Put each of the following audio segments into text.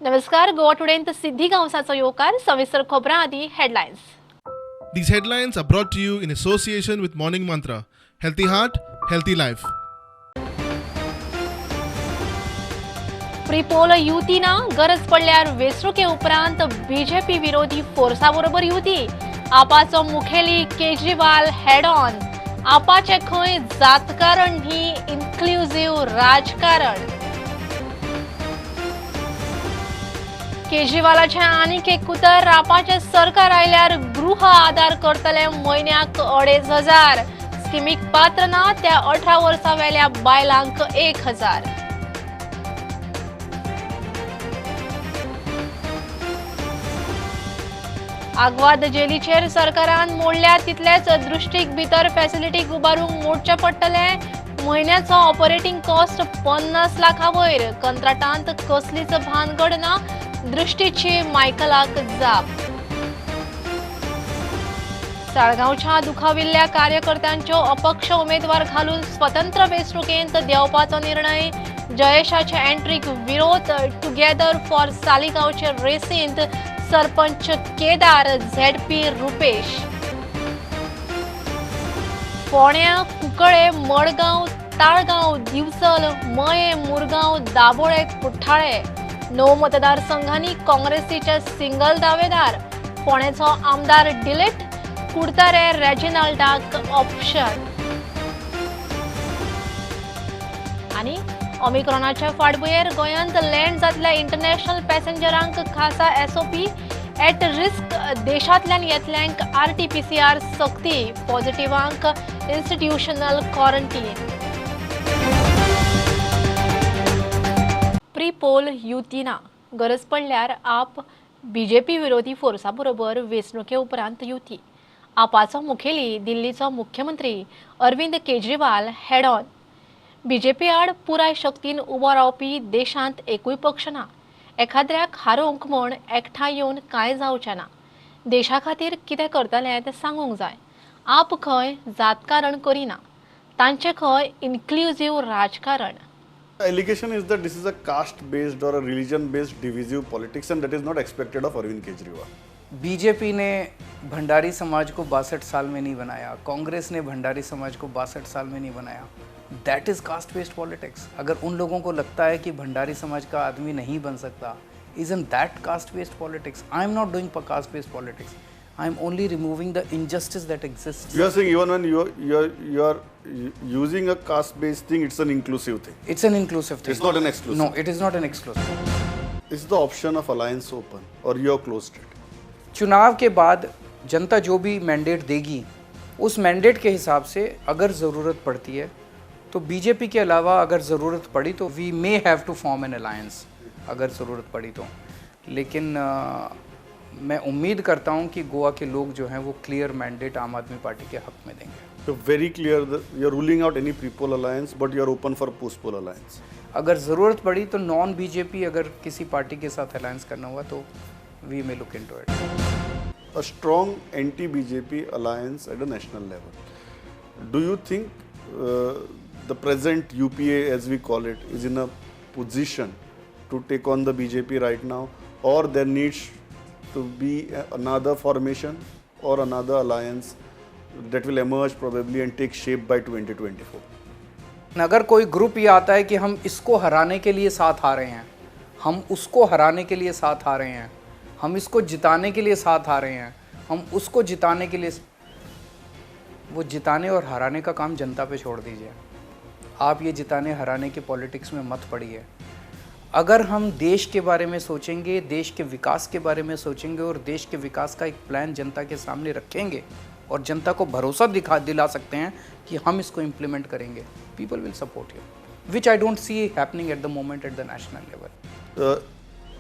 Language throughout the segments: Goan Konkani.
नमस्कार, गोवा टुडेंत सिद्धी गांवसाचो येवकार. सविस्तर खबरां आदी headlines. These headlines are brought to you in association with Morning Mantra. Healthy heart, healthy life. Prepoll युती ना, गरज पडल्यार वेंचणुके उपरांत बीजेपी विरोधी फोर्सा बरोबर युती. आपाचो मुखेली केजरीवाल हेड ऑन. आपाचे खंय जातकारण न्ही, इन्क्लुझिव्ह राजकारण. केजरीवालाचे आनीक एक उतर, आपाचे सरकार आयल्यार गृह आदार करतले म्हयन्याक 2500. स्किमीक पात्र ना त्या 18 वर्सां वेल्या बायलांक 1000. आग्वाद जेलीचेर सरकारान मोडल्या तितलेच दृश्टीक भितर फॅसिलिटीक उबारूंक मोडचें पडटलें. म्हयन्याचो ऑपरेटींग कॉस्ट 50 लाखां वयर. कंत्राटांत कसलीच भानगड ना, दृश्टीची मायकलाक जाप. साळगांवच्या दुखाविल्ल्या कार्यकर्त्यांच्यो अपक्ष उमेदवार घालून स्वतंत्र वेंचणुकेंत देंवपाचो निर्णय. जयेशाचे एंट्रीक विरोध. टुगेदर फॉर सालिगांवचे रेसींत सरपंच केदार, झेडपी रुपेश. फोण्या, कुंकळे, मडगांव, ताळगांव, दिवचल, मये, मुरगांव, दाबोळे, कुठ्ठाळे 9 मतदारसंघांनी काँग्रेसीचे सिंगल दावेदार. फोंडेचो आमदार डिलीट, कुडतारे रेजिनाल्डाक ऑप्शन. आनी ओमिक्रॉनाच्या फाटभुंयेर गोंयांत लँड जातल्या इंटरनॅशनल पॅसेंजरांक खासा एसओपी. एट रिस्क देशांतल्यान येतल्यांक आरटीपीसीआर सक्ती, पॉझिटिव्हांक इन्स्टिट्युशनल क्वॉरंटीन. प्रीपोल युती ना, गरज पडल्यार आप बीजेपी विरोधी फोर्सा बरोबर वेंचणुके उपरांत युती. आपाचो मुखेली दिल्लीचो मुख्यमंत्री Arvind Kejriwal head on. BJP आड पुराय शक्तीन उबो रावपी देशांत एकूय पक्ष ना. एखाद्र्याक हारोवंक म्हूण एकठांय येवन कांय जावचें ना. देशा खातीर कितें करतलें तें सांगूंक जाय. आप खंय जातकारण करिना, तांचें खंय इन्क्लुझीव राजकारण. Allegation is that this is a caste-based or a religion-based divisive politics, and that is not expected of Arvind Kejriwal. BJP ने भंडारी समाज को 62 साल में नहीं बनाया, कांग्रेस ने भंडारी समाज को 62 साल में नहीं बनाया. That is caste based politics. अगर उन लोगों को लगता है कि भंडारी समाज का आदमी नहीं बन सकता, isn't that caste based politics? I am not doing caste based politics. I am only removing the injustice that exists. You are saying even when you are using a caste-based thing, it's an inclusive thing. It's an inclusive thing. It's not an exclusive. No, it is not an exclusive. Is the option of alliance open or you have closed it? चुनाव के बाद जनता जो भी मैंडेट देगी, उस मैंडेट के हिसाब से अगर ज़रूरत पड़ती है तो बीजेपी के अलावा अगर ज़रूरत पड़ी तो we may have to form an alliance, अगर ज़रूरत पड़ी तो. लेकिन मैं उम्मीद करता हूँ कि गोवा के लोग जो हैं वो क्लियर मैंडेट आम आदमी पार्टी के हक में देंगे. So very clear that you are ruling out any pre-poll alliance, but you are open for post-poll alliance. अगर ज़रूरत पड़ी तो नॉन बीजेपी अगर किसी पार्टी के साथ अलायंस करना हुआ तो we may look into it. A strong anti-BJP alliance at a national level. Do you think the present UPA, as we call it, is in a position to take on the BJP right now, or there needs to be another formation or another alliance that will emerge probably and take shape by 2024? अगर कोई ग्रुप ये आता है कि हम इसको हराने के लिए साथ आ रहे हैं, हम उसको हराने के लिए साथ आ रहे हैं, हम इसको जिताने के लिए साथ आ रहे हैं, हम उसको जिताने के लिए, वो जिताने और हराने का काम जनता पे छोड़ दीजिए. आप ये जिताने हराने की पॉलिटिक्स में मत पड़िए. अगर हम देश के बारे में सोचेंगे, देश के विकास के बारे में सोचेंगे और देश के विकास का एक प्लान जनता के सामने रखेंगे और जनता को भरोसा दिखा दिला सकते हैं कि हम इसको इम्प्लीमेंट करेंगे, people will support you, which I don't see happening at the moment at the national level.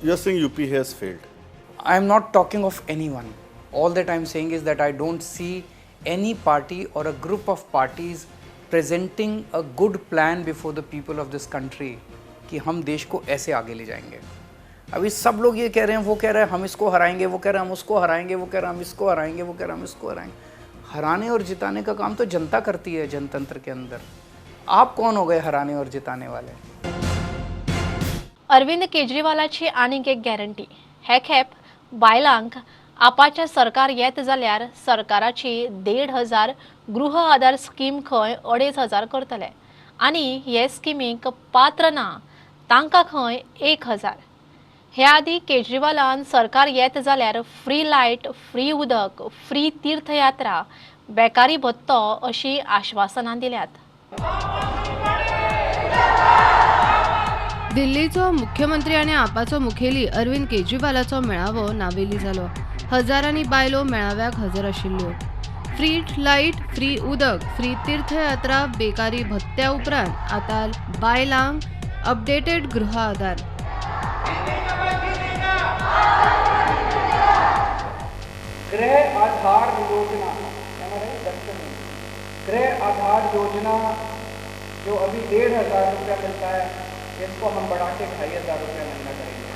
You are saying UP has failed. I am not talking of anyone. All that I am saying is that I don't see any party or a group of parties presenting a good plan before the people of this country कि हम देश को ऐसे आगे ले जाएंगे. अभी सब लोग ये कह रहे हैं, वो कह रहे हैं हम इसको हराएंगे, वो कह रहे हैं हम उसको हराएंगे, वो कह रहे हैं हम इसको हराएंगे, वो कह रहे हैं हम इसको हराएंगे. हराने और जिताने का काम तो जनता करती है जनतंत्र के अंदर. आप कौन हो गए हराने और जिताने वाले? अरविंद केजरीवालाची आनीक एक गॅरंटी. हे खेप बायलांक आपाचें सरकार येत जाल्यार सरकाराची 1500 गृह आधार स्कीम खंय 2500 करतले आनी हे स्किमीक पात्र ना तांकां खंय 1000. हे आदी केजरीवालान सरकार येत जाल्यार फ्री लायट, फ्री उदक, फ्री तीर्थयात्रा, बेकारी भत्तो अशी आश्वासनां दिल्यात. दिल्लीचो मुख्यमंत्री आनी आपाचो मुखेली अरविंद केजरीवालाचो मेळावो नावेली जालो. हजारांनी बायलो मेळाव्याक हजर आशिल्ल्यो. फ्री लायट, फ्री उदक, फ्री तीर्थयात्रा, बेकारी भत्त्या उपरांत आतां बायलांक अपडेटेड गृह आधार. गृह आधार योजना, गृह आधार योजना जो अभी 1500 रुपया मिलता है, इसको हम बढ़ा के 2500 रुपया महीना करेंगे.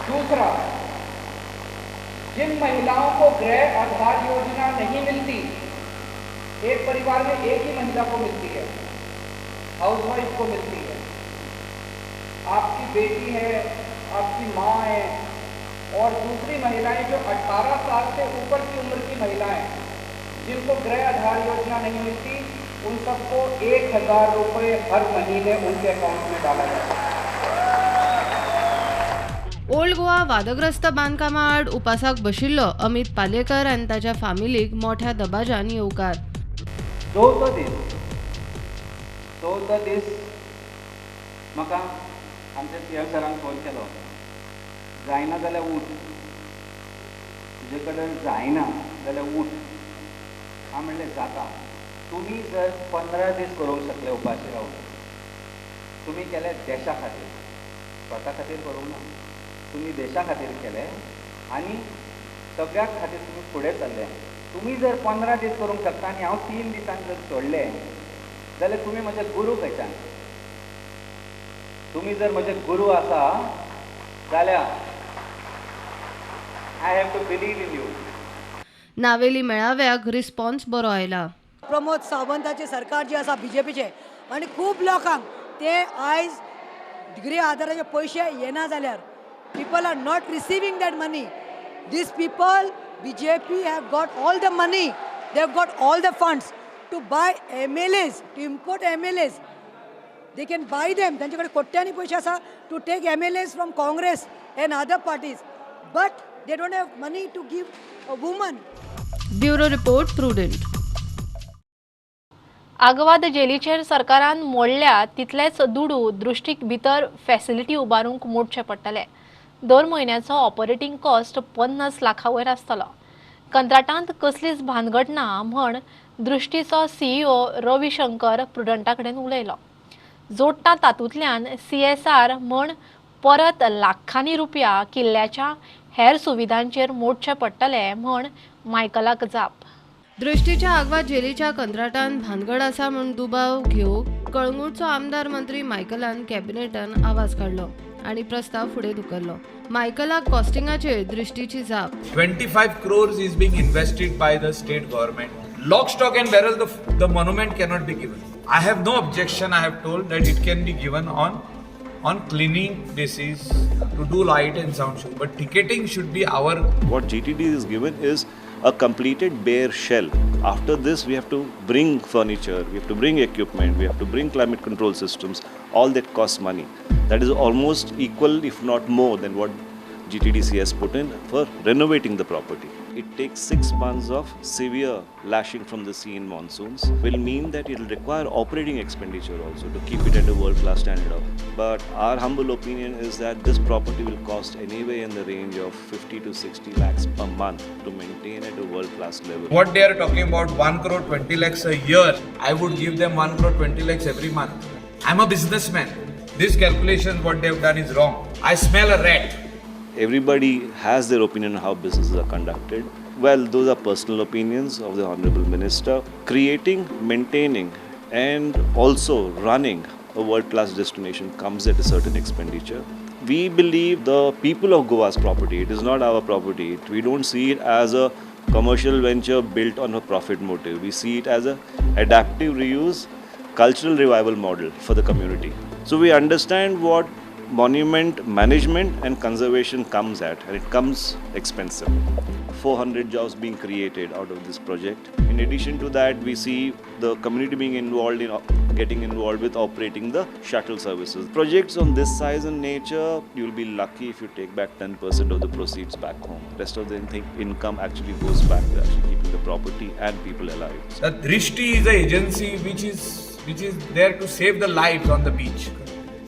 दूसरा, जिन महिलाओं को गृह आधार योजना नहीं मिलती, एक परिवार में एक ही महिला को मिलती है, हाउसवाइफ को मिलती है, आपकी बेटी है, आपकी माँ है और दूसरी महिलाएं जो 18 साल से ऊपर की उम्र की महिलाएं जिनको गृह आधार योजना नहीं मिलती, उन सबको 1000 रुपये हर महीने उनके अकाउंट में डाला जाता है. ओल्ड गोवा वादग्रस्त बांदकामा आड उपासाक बशिल्लो अमित पालेकर आनी ताच्या फामिलीक मोठ्या दबाज्यान येवकार. चवथो दीस म्हाका आमच्या सी एम सरान फोन केलो, जायना जाल्यार उठ, तुजे कडेन जायना जाल्यार उठ. हांव म्हणलें जाता. तुमी जर 15 दीस करूंक शकले उपाशी रावन, तुमी केले देशा खातीर, स्वता खातीर करूंक ना, तुमी देशा खातीर केले आनी सगळ्या खातीर तुमी फुडें सरले. तुमी जर 15 दीस करूंक शकता आनी हांव 3 दिसान जर सोडलें जाल्यार तुमी म्हजे गुरू खंयच्यान? तुमी जर म्हजे गुरू आसा जाल्यार I have to believe in you. Navelim मेळाव्याक रिस्पॉन्स बरो आयला. प्रमोद सावंताचे सरकार जे आसा बीजेपीचे आनी खूब लोकांक ते आयज गृह आधाराचे पयशे येना जाल्यार people are not receiving that money. These people, BJP have got all the money, they have got all the funds to buy MLAs, to import MLAs. They can buy them. तांचे कडेन कोट्यांनी पयशे आसा to take MLAs from Congress and other parties, but they don't have money to give a woman. Bureau report, Prudent. Aguada जेलीचेर सरकारान मोडल्या तितलेच दुडू दृश्टीक भितर फॅसिलिटी उबारूंक मोडचे पडटले. दर म्हयन्याचो ऑपरेटींग कॉस्ट 50 लाखां वयर आसतलो. कंत्राटांत कसलीच भानगड ना म्हण दृश्टीचो सीईओ रवी शंकर प्रुडंटा कडेन उलयलो. जोडटा तातूंतल्यान सीएसआर म्हण परत लाखांनी रुपया किल्ल्याच्या हेर सुविधांचेर मोडचे पडटले म्हण मायकलाक जाप. दृश्टीच्या आगवाद जेलीच्या कंत्राटान भानगड आसा म्हूण दुबाव घेवंक कळंगूटचो आमदार मंत्री मायकलान कॅबिनेटान आवाज काडलो आनी प्रस्ताव फुडें धुकल्लो. मायकलाक कॉस्टिंगाचेर दृश्टीची जाप. 25 crores is being invested by the state government. Lock, stock and barrel, the monument cannot be given. I have no objection. I have told that it can be given on cleaning basis to do light and sound show, but ticketing should be our. What GTD is given is a completed bare shell. After this, we have to bring furniture, we have to bring equipment, we have to bring climate control systems. All that costs money. That is almost equal, if not more, than what GTDC has put in for renovating the property. It takes 6 months of severe lashing from the sea in monsoons. Will mean that it will require operating expenditure also to keep it at a world-class standard. But our humble opinion is that this property will cost anywhere in the range of 50 to 60 lakhs per month to maintain at a world-class level. What they are talking about 1 crore 20 lakhs a year, I would give them 1 crore 20 lakhs every month. I'm a businessman. This calculation what they have done is wrong. I smell a rat. Everybody has their opinion on how businesses are conducted. Well, those are personal opinions of the Honorable Minister. Creating, maintaining and also running a world-class destination comes at a certain expenditure. We believe the people of Goa's property, it is not our property. We don't see it as a commercial venture built on a profit motive. We see it as a adaptive reuse, cultural revival model for the community. So we understand what monument management and conservation comes at, and it comes expensive. 400 jobs being created out of this project. In addition to that, we see the community being involved in getting involved with operating the shuttle services. Projects on this size and nature, you'll be lucky if you take back 10% of the proceeds back home. Rest of the income actually goes back to actually keeping the property and people alive. The Drishti is an agency which is there to save the lives on the beach.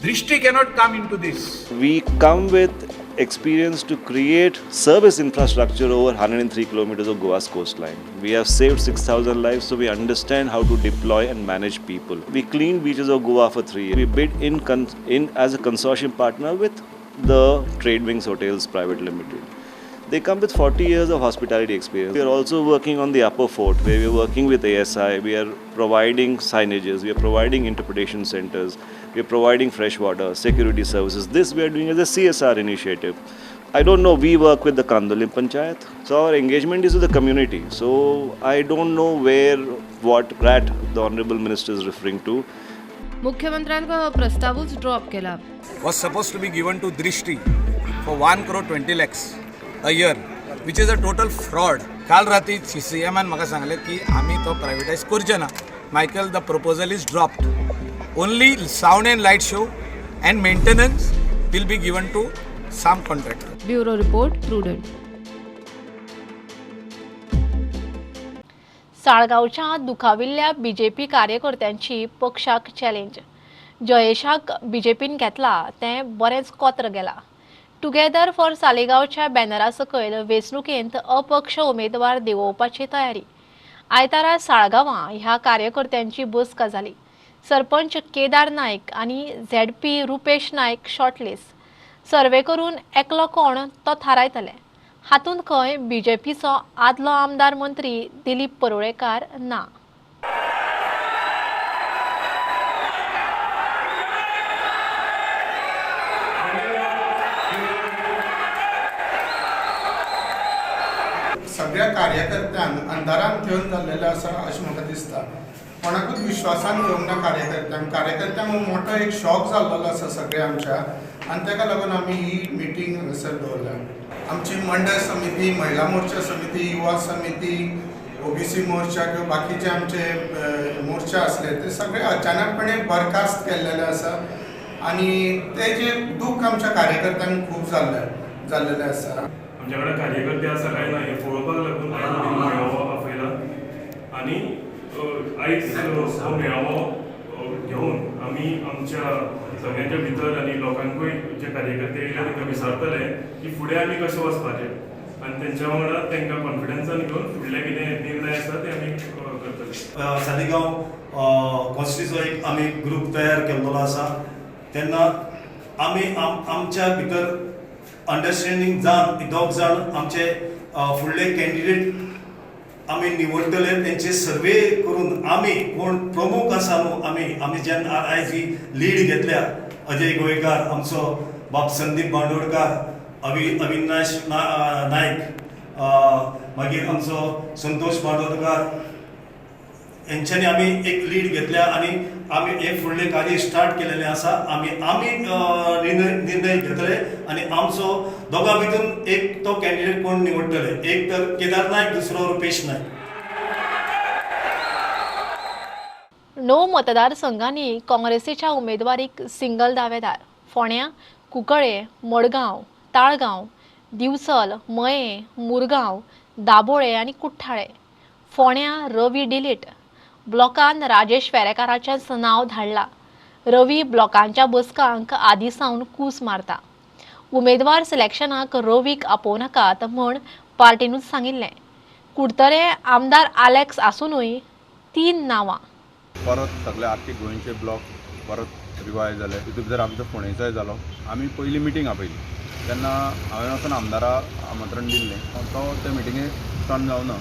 Drishti cannot come into this. We come with experience to create service infrastructure over 103 kilometers of Goa's coastline. We have saved 6,000 lives, so we understand how to deploy and manage people. We cleaned beaches of Goa for 3 years. We bid in as a consortium partner with the Tradewinds Hotels Private Limited. They come with 40 years of hospitality experience. We are also working on the upper fort, where we are working with ASI. We are providing signages, we are providing interpretation centers, we are providing fresh water, security services. This we are doing as a CSR initiative. I don't know, we work with the Candolim Panchayat. So our engagement is with the community. So I don't know where, what rat the Honorable Minister is referring to. मुख्यमंत्र्यांक हो प्रस्तावूच ड्रॉप केला. Was supposed to be given to Drishti for 1 crore 20 lakhs a year, which is a total fraud. काल राती सी एमान म्हाका सांगलें की आमी तो प्रायवेटायज करचे ना. Michael, the proposal is dropped. Only sound and light show and maintenance will be given to some contractor. Bureau report, Prudent. साळगांवच्या दुखाविल्ल्या बीजेपी कार्यकर्त्यांची पक्षाक चॅलेंज. जयेशाक बीजेपीन घेतला तें बरेंच कोत्र गेला. टुगेदर फॉर सालेगांवच्या बॅनरा सकयल वेंचणुकेंत अपक्ष उमेदवार देंवोवपाची तयारी. आयतारा साळगांवां ह्या कार्यकर्त्यांची बसका जाली. सरपंच केदार नायक आनी ZP Rupesh Naik shortlist. Survey करून एकलो कोण तो थारायतले. हातूंत खंय बीजेपीचो आदलो आमदार मंत्री दिलीप परुळेकार ना. सगळ्या कार्यकर्त्यांक अंधारान घेवन जाल्लेलें आसा अशें म्हाका दिसता. कोणाकूच विश्वासान घेवंक ना कार्यकर्त्यांक. कार्यकर्त्यांक मोठो एक शॉक जाल्लो आसा सगळ्या आमच्या, आनी ताका लागून आमी ही मिटींग हांगासर दवरल्या. आमची मंडळ समिती, महिला मोर्चा समिती, युवा समिती, ओबीसी मोर्चा किंवा बाकीचे आमचे मोर्चा आसले ते सगळे अचानकपणे बरखास्त केल्लेले आसा आनी ते जे दूख आमच्या कार्यकर्त्यांक खूब जाल्लेलें आसा. आमच्या कडेन कार्यकर्ते आसा काय ना हें पळोवपाक लागून आयज मेळावो आपयला आनी आयज हो मेळावो घेवन आमी आमच्या सगळ्यांच्या भितर आनी लोकांकूय जे कार्यकर्ते येयले तांकां विचारतले की फुडें आमी कशें वचपाचें आनी तेंच्या वांगडा तांकां कॉन्फिडन्सान घेवन फुडले कितें निर्णय आसा ते आमी करतले. सालिगांव कॉन्स्टिट्युएन्सीचो एक आमी ग्रूप तयार केल्लो आसा. तेन्ना आमी आमच्या भितर अंडरस्टँडींग जावन दोग जाण आमचे फुडले कॅन्डिडेट आमी निवडटले. तेंचे सर्वे करून आमी कोण प्रमुख आसा न्हू, आमी आमी जेन्ना आयज ही लीड घेतल्या, अजय गोवेकार, आमचो बाब संदीप बांदोडकार, अविनाश नायक, मागीर आमचो संतोष बांदोडकार, हेंच्यांनी आमी एक लीड घेतल्या आनी आमी हें फुडलें कार्य स्टार्ट केलेलें आसा. आमी आमी निर्णय घेतले आनी आमचो दोगां भितर एक तो कॅन्डिडेट कोण निवडटले, एक तर केदार नायक, दुसरो रुपेश नायक. 9 मतदारसंघांनी काँग्रेसीच्या उमेदवारीक सिंगल दावेदार. फोंड्या, कुंकळे, मडगांव, ताळगांव, दिवचल, मये, मुरगांव, दाबोळे आनी कुठ्ठाळे. फोंड्या रवी डिलीट. ब्लॉकान राजेश वेरेकाराचेंच नांव धाडला. रवी ब्लॉकांच्या बसकांक आदी सावन कूस मारता. उमेदवार सिलेक्शनाक रवीक आपोवनाकात म्हूण पार्टीनूच सांगिल्लें. कुडतरे आमदार आलेक्स आसुनूय 3 नांवां. परत सगळे आख्खे गोंयचे ब्लॉक परत रिवायज जाले. तितूंत भितर आमचो फोंडेचोय जालो. आमी पयली मिटींग आपयली तेन्ना हांवें वचून आमदारा आमंत्रण दिल्लें, तो ते मिटिंगेक टर्न जावना.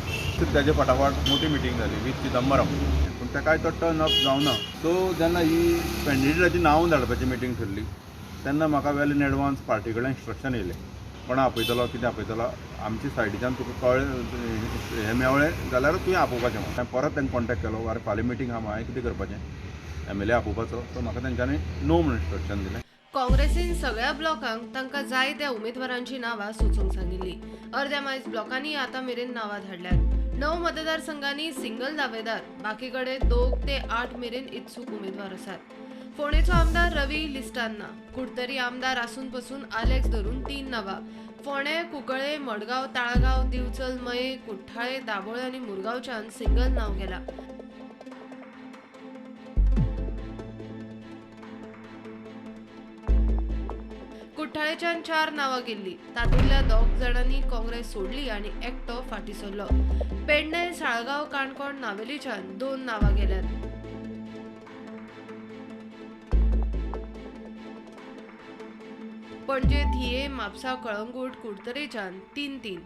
तेजे फाटाफाट मोठी मिटींग जाली वीथ चिदंबरम, पूण तेकाय तो टर्न अप जावना. सो जेन्ना ही कॅन्डिडेटाची नांव धाडपाची मिटींग थरली तेन्ना म्हाका वेल इन एडवान्स पार्टी कडल्यान इन्स्ट्रक्शन येयलें कोणा आपयतलो कितें आपयतलो आमच्या सायडीच्यान तुका कळ्ळें हें मेवळें जाल्यार तुवें आपोवपाचें म्हणून. हांवें परत तांकां कॉन्टेक्ट केलो, आरे फाल्यां मिटींग आहा, हांवें कितें करपाचें, एम एल ए आपोवपाचो. सो म्हाका तेंच्यांनी नो म्हणून इन्स्ट्रक्शन दिलें. काँग्रेसीन सगळ्या ब्लॉकांक तांकां जाय त्या उमेदवारांची नांवां सुचोवंक सांगिल्ली. अर्द्या मायज ब्लॉकांनी आतां मेरेन नांवां धाडल्यात. 9 मतदारसंघांनी सिंगल दावेदार, बाकी कडेन 2 ते 8 मेरेन इत्सूक उमेदवार आसात. फोंडेचो आमदार रवी लिस्टान ना. कुडतरी आमदार आसून पसून आलेक्स धरून 3 नांवां. फोंडे, कुंकळे, मडगांव, ताळगांव, दिवचल, मये, कुठ्ठाळे, दाबोळे आनी मुरगांवच्यान सिंगल नांव गेला. कुठ्ठाळेच्यान 4 नांवां गेल्ली. तातूंतल्या 2 जाणांनी काँग्रेस सोडली आनी एकटो फाटीं सरलो. पेडणे, साळगांव, काणकोण, नावेलीच्यान 2 नांवां गेल्यात. पणजे, थिये, म्हापसा, कळंगूट, कुडतरेच्यान 3-3.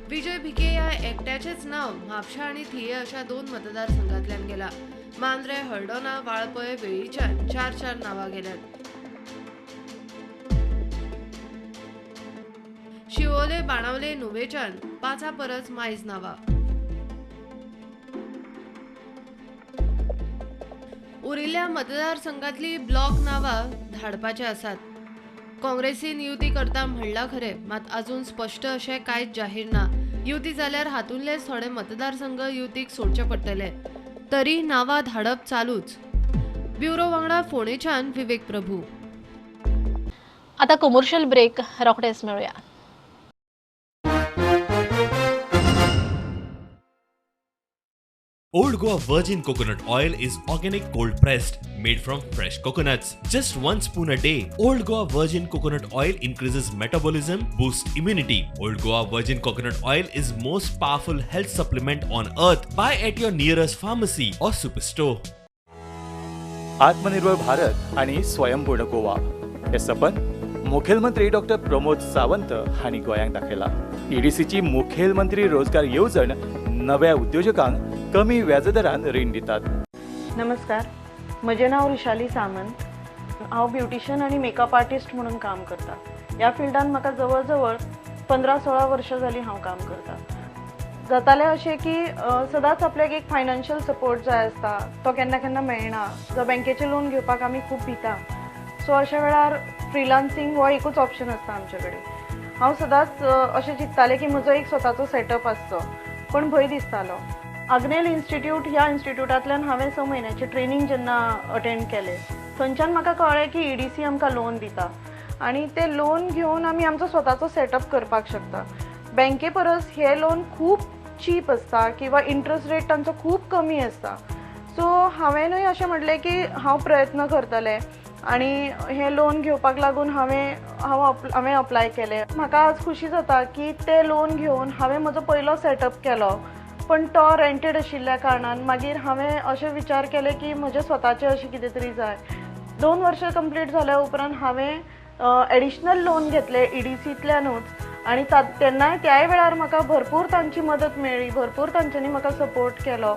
विजय भिके ह्या एकट्याचेच नांव म्हापशा आनी थिये अशा 2 मतदारसंघांतल्यान गेला. मांद्रे, हळदोणा, वाळपय, वेळीच्यान 4-4 नांवां गेल्यात. शिवोले, बाणावले, नुवेच्यान 5 परस मायज नांवां. उरिल्ल्या मतदारसंघातली ब्लॉक नांवां धाडपाचे आसात. काँग्रेसीन युती करता म्हणलां खरें, मात अजून स्पश्ट अशें कांयच जाहीर ना. युती जाल्यार हातूंतलेच थोडे मतदारसंघ युतीक सोडचे पडटले. तरी नांवां धाडप चालूच. ब्युरो वांगडा फोंडेच्यान विवेक प्रभू. आता कमर्शियल ब्रेक, रोखडेच मेळुया. Old Goa Virgin Coconut Oil is organic cold pressed, made from fresh coconuts. Just 1 spoon a day. Old Goa Virgin Coconut Oil increases metabolism, boosts immunity. Old Goa Virgin Coconut Oil is most powerful health supplement on earth. Buy at your nearest pharmacy or superstore. आत्मनिर्भर भारत आणि स्वयंपूर्ण गोवा हे सपन मुखेलमंत्री डॉक्टर प्रमोद सावंत हांणी गोंयांक दाखयला. ईडीसीची मुखेलमंत्री रोजगार येवजण नव्या उद्योजकांक कमी व्याजदरान रीण दितात. नमस्कार, म्हजें नांव ऋषाली सामंत. हांव ब्युटिशियन आनी मेकअप आर्टिस्ट म्हणून काम करता. ह्या फिल्डान म्हाका जवळ जवळ 15-16 वर्सां जालीं हांव काम करता. जातालें अशें की सदांच आपल्याक एक फायनान्शियल सपोर्ट जाय आसता, तो केन्ना केन्ना मेळना. जो बँकेचें लोन घेवपाक आमी खूब भिता. सो अशा वेळार फ्रिलान्सिंग हो एकूच ऑप्शन आसता आमचे कडेन. हांव सदांच अशें चिंततालें की म्हजो एक स्वताचो सेटअप आसचो, पूण भंय दिसतालो. आग्नेल इन्स्टिट्यूट ह्या इन्स्टिट्यूटांतल्यान हांवें 6 म्हयन्याचें ट्रेनींग जेन्ना अटेंड केलें, थंयच्यान म्हाका कळ्ळें की ईडीसी आमकां लोन दिता आनी तें लोन घेवन आमी आमचो स्वताचो सेटअप करपाक शकता. बँके परस हें लोन खूब चीप आसता किंवा इंट्रस्ट रेट तांचो खूब कमी आसता. सो हांवेंनूय अशें म्हटलें की हांव प्रयत्न करतलें आनी हें लोन घेवपाक लागून हांवें अप्लाय केलें. म्हाका आज खुशी जाता की तें लोन घेवन हांवें म्हजो पयलो सेटअप केलो, पण तो रेंटेड आशिल्ल्या कारणान मागीर हांवें अशें विचार केले की म्हजें स्वताचें अशें कितें तरी जाय. 2 वर्सां कंप्लीट जाल्या उपरांत हांवें एडिशनल लोन घेतलें ईडीसींतल्यानूच आनी तेन्नाय त्याय वेळार म्हाका भरपूर तांची मदत मेळ्ळी, भरपूर तांच्यांनी म्हाका सपोर्ट केलो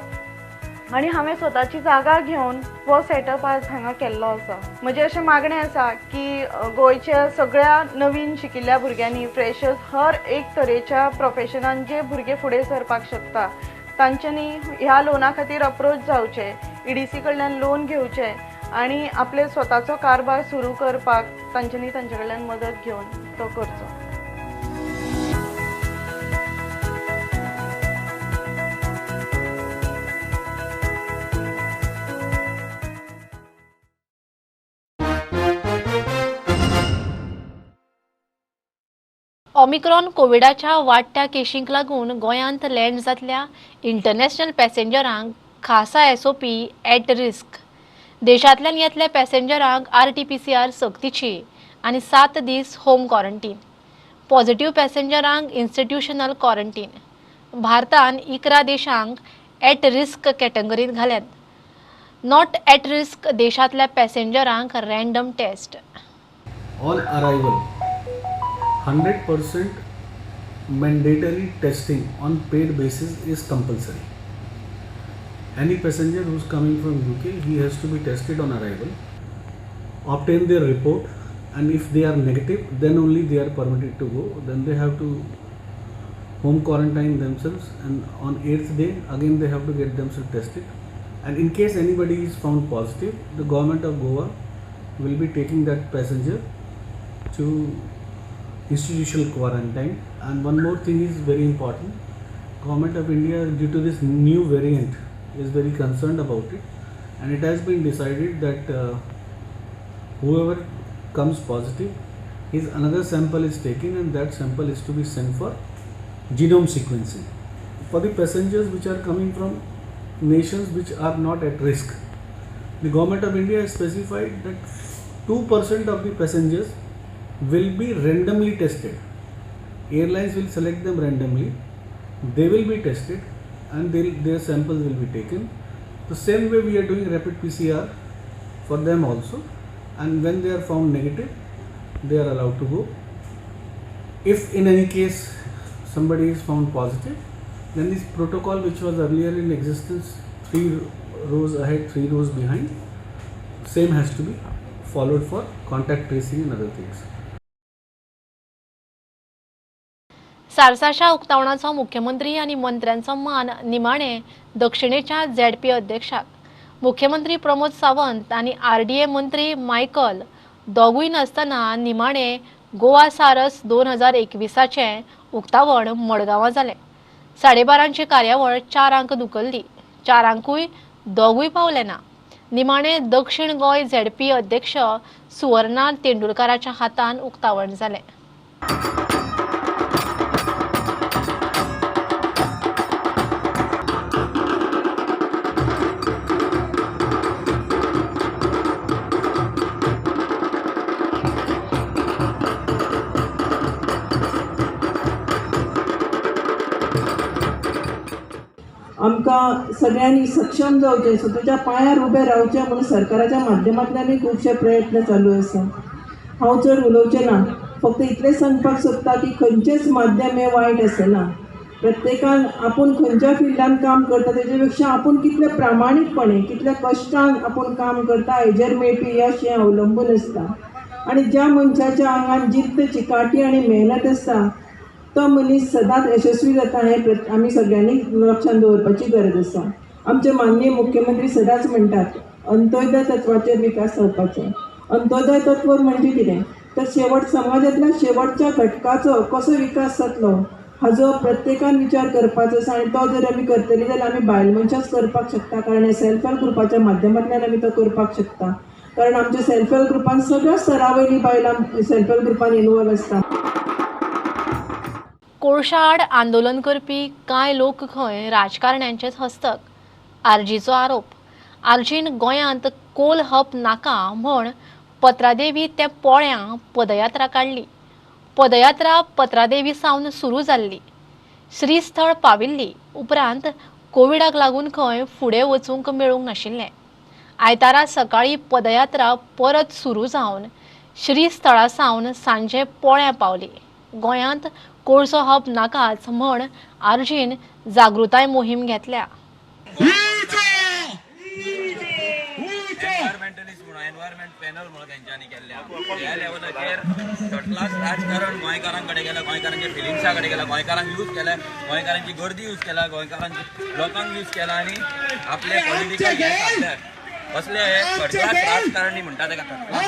आनी हांवें स्वताची जागा घेवन हो सेटअप आज हांगा केल्लो आसा. म्हजें अशें मागणें आसा की गोंयच्या सगळ्या नवीन शिकिल्ल्या भुरग्यांनी, फ्रेशर्स, हर एक तरेच्या प्रोफेशनान जे भुरगे फुडें सरपाक शकता तांच्यांनी ह्या लोना खातीर अप्रोच जावचें, ईडीसी कडल्यान लोन घेवचें आनी आपले स्वताचो कारभार सुरू करपाक तांच्यांनी तांचे कडल्यान मदत घेवन तो करचो. ओमिक्रॉन कोविडाच्या वाडट्या केशींक लागून गोंयांत लँड जातल्या इंटरनॅशनल पॅसेंजरांक खासा एसओपी एट रिस्क. देशांतल्यान येतल्या पॅसेंजरांक RT-PCR सक्तीची आनी 7 दीस होम क्वॉरंटीन. पॉझिटिव्ह पॅसेंजरांक इन्स्टिट्युशनल क्वॉरंटीन. भारतान 11 देशांक एट रिस्क कॅटेगरींत घाल्यात. Not at risk देशांतल्या पॅसेंजरांक random test. On arrival 100% mandatory testing on paid basis is compulsory. Any passenger who is coming from UK, he has to be tested on arrival, obtain their report, and if they are negative, then only they are permitted to go. Then they have to home quarantine themselves, and on 8th day again they have to get themselves tested. And in case anybody is found positive, the government of Goa will be taking that passenger to institutional quarantine. And one more thing is very important. Government of India, due to this new variant, is very concerned about it, and it has been decided that whoever comes positive, his another sample is taken, and that sample is to be sent for genome sequencing. For the passengers which are coming from nations which are not at risk, the government of India has specified that 2% of the passengers will be randomly tested. Airlines will select them randomly, they will be tested, and their samples will be taken. The same way we are doing rapid PCR for them also, and when they are found negative, they are allowed to go. If in any case somebody is found positive, then this protocol which was earlier in existence, 3 rows ahead, 3 rows behind, same has to be followed for contact tracing and other things. सारसाच्या उक्तावणाचो मुख्यमंत्री आनी मंत्र्यांचो मान निमाणे दक्षिणेच्या झेडपी अध्यक्षाक. मुख्यमंत्री प्रमोद सावंत आनी आरडीए मंत्री मायकल दोगूय नासतना निमाणे गोवा सारस 2021 उक्तावण मडगांवां जालें. 12:30 कार्यावळ 4 धुकल्ली. 4 दोगूय पावले ना. निमाणे दक्षिण गोंय झेडपी अध्यक्ष सुवर्णा तेंडुलकाराच्या हातान उक्तावण जालें. आमकां सगळ्यांनी सक्षम जावचें, स्वताच्या पांयार उबें रावचें म्हणून सरकाराच्या माध्यमांतल्यानूय खुबशे प्रयत्न चालू आसा. हांव चड उलोवचें ना, फक्त इतलें सांगपाक सोदता की खंयचेंच माध्यम हें वायट आसना. प्रत्येकान आपूण खंयच्या फिल्डान काम करता तेजे पेक्षा आपूण कितले प्रामाणीकपणे, कितल्या कश्टान आपूण काम करता हेजेर मेळपी यश हें अवलंबून आसता. आनी ज्या मनशाच्या आंगान जिद्द, चिकाटी आनी मेहनत आसता तो मनीस सदांच यशस्वी जाता हें आमी सगळ्यांनी लक्षांत दवरपाची गरज आसा. आमचे माननीय मुख्यमंत्री सदांच म्हणटात अंत्योदय तत्वाचेर विकास जावपाचो. अंत्योदय तत्व म्हणजे कितें तर शेवट समाजांतल्या शेवटच्या घटकाचो कसो विकास जातलो हाजो प्रत्येकान विचार करपाचो आसा. आनी तो जर आमी करतली जाल्यार आमी बायल मनशांच करपाक शकता, कारण सेल्फ हेल्प ग्रुपाच्या माध्यमांतल्यान आमी तो करपाक शकता. कारण आमच्या सेल्फ हेल्प ग्रुपान सगळ्या स्तरा वयलीं बायलां सेल्फ हेल्प ग्रुपान इनवॉल्व आसता. कोळशा आड आंदोलन करपी कांय लोक खंय राजकारण्यांचेच हस्तक, आरजीचो आरोप. आरजीन गोंयांत कोल हब नाका म्हण पत्रादेवी ते पोळ्यां पदयात्रा काडली. पदयात्रा पत्रादेवी सावन सुरू जाल्ली, श्रीस्थळ पाविल्ली. उपरांत कोविडाक लागून खंय फुडें वचूंक मेळूंक नाशिल्लें. आयतारा सकाळीं पदयात्रा परत सुरू जावन श्रीस्थळा सावन सांजे पोळ्यां पावली. गोंयांत कोळसो हब नाकाच म्हण आरजीन जागृताय मोहीम घेतल्या. एनवायरमेंट पॅनल म्हणून तेंच्यांनी केल्लें. ह्या लेवलाचेर थर्ड क्लास राजकारण गोंयकारां कडेन गेलां, गोंयकारांच्या फिलिंग्सा कडेन गेलां, गोंयकारांक यूज केल्या, गोंयकारांची गर्दी यूज केला, गोंयकारांची लोकांक यूज केला आनी आपले पॉलिटिकल हे असले हे थर्ड क्लास राजकारणी म्हणटा तेका थर्ड क्लास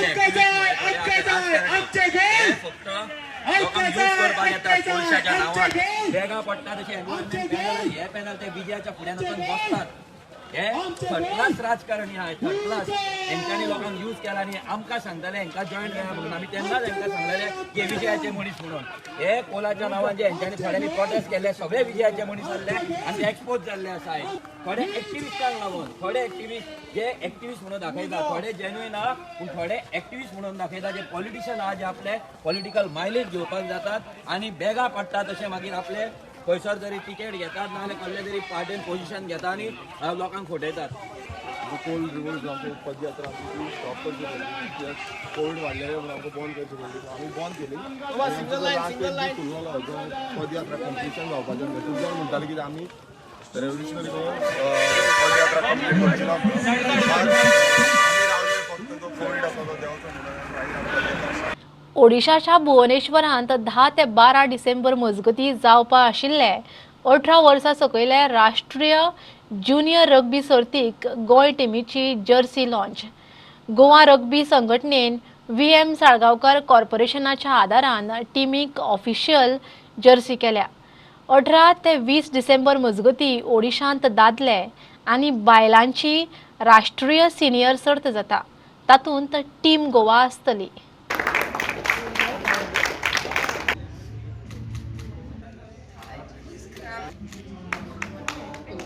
फक्त लोकांक यूज करपाक येता कोळशाच्या नांवान. बेगां पडटा तशें एनवायरमेंट पॅनल हे पॅनल ते विजयाच्या फुड्यान वचून बसतात. हे थर्ड क्लास राजकारणी आहात, थर्ड क्लास हेंच्यांनी लोकांक यूज केला आनी आमकां सांगताले हेंकां जॉयन जाया म्हणून. आमी तेन्नाच हेंकां सांगलेले की विजयाचे मनीस म्हणून. हे कोलाच्या नांवान जे हेंच्यांनी थोड्यांनी प्रोटेस्ट केल्ले सगळे विजयाचे मनीस आसले आनी ते एक्सपोज जाल्ले आसा. थोडे एक्टिविस्टांक लागून, थोडे एक्टिविस्ट जे एक्टिविस्ट म्हणून दाखयता, थोडे जेन्युइन आहा पूण थोडे एक्टिविस्ट म्हणून दाखयता, जे पॉलिटिशियन आहा जे आपले पॉलिटिकल मायलेज घेवपाक जातात आनी बेगां पडटा तशें मागीर आपले खंयसर तरी तिकेट घेतात नाजाल्यार कसले तरी पार्टीन पोजिशन घेता आनी लोकांक फटयतात. कोल रिवोल्ट जावं पदयात्रा आमची स्टॉप करची पडली, कित्याक कोविड वाडलेले म्हणून आमकां बंद करची पडली. आमी बंद केली. पदयात्रा कंप्लिशन जावपाचें. खूब जाण म्हणटाले की आमी रेव्होल्युशनरी गोवा पदयात्रा कंप्लीट करची ना. आमी रावले फक्त तो कोवीड आसा तो देंवचो म्हणून. ओडिशाच्या भुवनेश्वरांत 10 ते 12 डिसेंबर मजगतीं जावपा आशिल्ले 18 वर्सां सकयले राष्ट्रीय ज्युनियर रग्बी सर्तीक गोंय टिमीची जर्सी लॉन्च. गोवा रग्बी संघटनेन VM Salgaonkar कॉर्पोरेशनाच्या आदारान टिमीक ऑफिशियल जर्सी केल्या. 18 ते 20 डिसेंबर मजगतीं ओडिशांत दादले आनी बायलांची राष्ट्रीय सिनियर सर्त जाता, तातूंत टीम गोवा आसतली.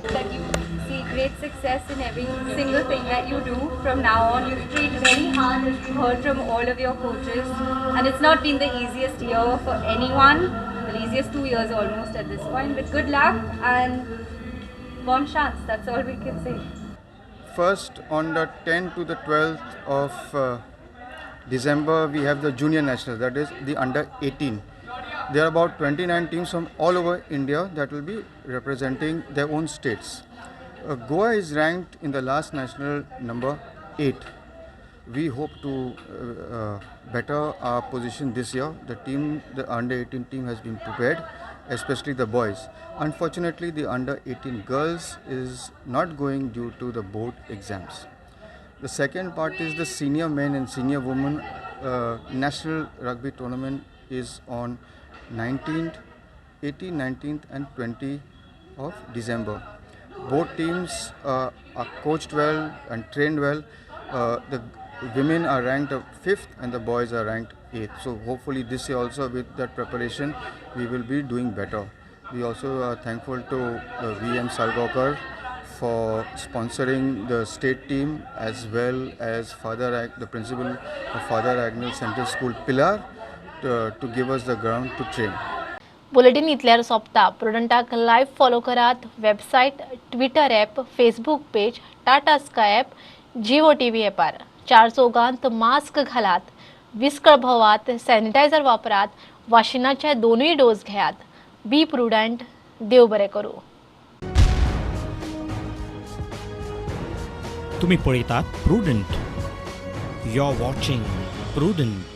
That you see great success in every single thing that you do from now on. You've trained very hard, as you heard from all of your coaches, and it's not been the easiest year for anyone, the easiest 2 years almost at this point, but good luck and bon chance, that's all we can say. First, on the 10th to the 12th of December, we have the junior nationals, that is the under 18. There are about 29 teams from all over India that will be representing their own states. Goa is ranked in the last national number 8. We hope to better our position this year. The team, the under 18 team has been prepared, especially the boys. Unfortunately, the under 18 girls is not going due to the board exams. The second part is the senior men and senior women national rugby tournament is on 19th, 18th, 19th and 20th of December. Both teams are coached well and trained well. The women are ranked 5th and the boys are ranked 8th. So hopefully this year also with that preparation we will be doing better. We also are thankful to VM Salgaonkar for sponsoring the state team, as well as the principal of Father Agnel Central School Pilar to give us the ground to train. Bulletin इतल्यार सोंपता. प्रुडंटाक लायव्ह फॉलो करात. Website, Twitter app, Facebook page, Tata Sky app, Jio TV ॲपार. 4 चौगांत mask घालात, विस्कळ भोवात, सॅनिटायझर वापरात, वाशिनाचे 2 डोस घेयात. बी प्रुडंट. देव बरें करूं. तुम्ही पळयतात Prudent. You are watching Prudent.